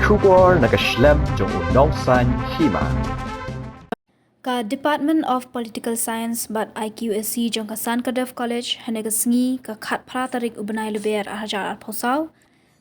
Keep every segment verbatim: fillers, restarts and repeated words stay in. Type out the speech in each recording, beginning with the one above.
Khubor na ka shlem jong u nongsan hima. Ka Department of Political Science bad I Q A C jong ka Sankadev College hynne ka sngi ka khatphra tarik u bnai Lber arhajar arphew saw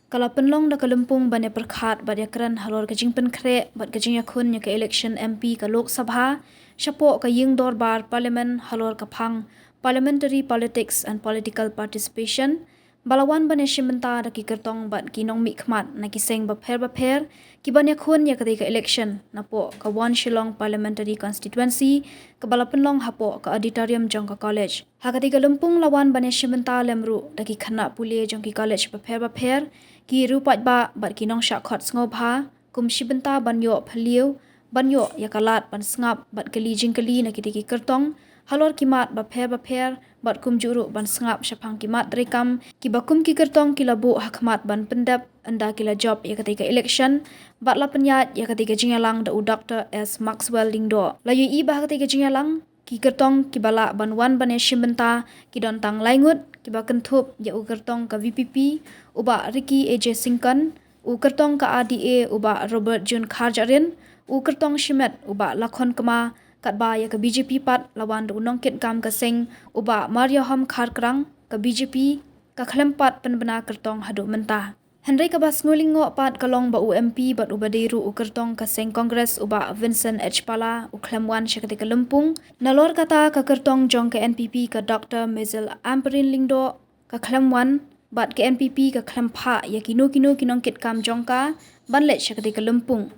ka la pynlong da ka lympung ban ïa pyrkhat bad ïa kren halor ka jingpynkhreh bad ka jingïakhun ïa ka election M P ka Lok Sabha shapoh ka ïing dorbar Parliament halor ka phang Parliamentary Politics and Political Participation, ba la wan ban ïashim bynta da ki kyrtong bad ki nongmihkhmat na ki seng bapher bapher ki ban ïakhun ïa katei ka election napoh ka One Shillong Parliamentary Constituency, kaba la pynlong hapoh ka auditorium jong ka college. Ha katei ka lympung la wan ban ïashim bynta lem ruh da ki khynnah pule jong ki college bapher bapher, ki riewpaidbah bad ki nongshah khot sngewbha, kum shim bynta ban ïoh phylliew, ban ïoh ïa ka lad ban sngap bad kylli jingkylli na kitei ki kyrtong halor ki mat bapher bapher, bad kumjuh ruh ban sngap shaphang ki mat treikam kiba kum ki kyrtong ki la buh ha khmat ban pyndep ynda ki la jop ïa katei ka election, bad la pynïaid ïa katei ka jingïalang da u Doktor S Maxwell Lyngdoh. La ïohi ba ha katei ka jingïalang ki kyrtong kiba lah ban wan ban ïashim bynta ki don tang lai ngut, kiba kynthup ïa u kyrtong ka V P P u Bah Ricky A J Syngkon, u kyrtong ka R D A u Bah Robert June Kharjahrin, u kyrtong shimet u Bah Lakhon Kma, katba ïa ka B J P pat la wan da u nongkitkam ka seng u Bah Mariahom Kharkrang, ka B J P ka khlem pat pynbna kyrtong haduh mynta. Hynrei kaba sngewlyngngoh pat ka long ba u M P bad uba dei ruh u kyrtong ka seng Congress u Bah Vincent H Pala u khlem wan sha katei ka lympung. Nalor kata ka kyrtong jong ka N P P ka Doktor Maisel Ampareen Lyngdoh ka khlem wan, bad ka N P P ka khlem phah ïa kino kino ki nongkitkam jong ka ban leit sha katei ka lympung.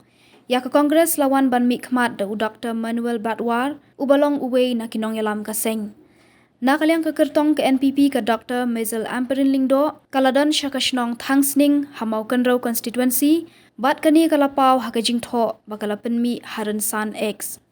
Ïa ka Congress la wan ban mihkhmat da u Doktor Manuel Badwar, uba long uwei na ki nongïalam ka seng. Na ka liang ka kyrtong ka N P P ka Doktor Maisel Ampareen Lyngdoh ka la don sha ka shnong Thangsning ha Mawkynrew constituency, bad kane ka la paw ha ka jingthoh ba ka la pynmih ha rynsan X.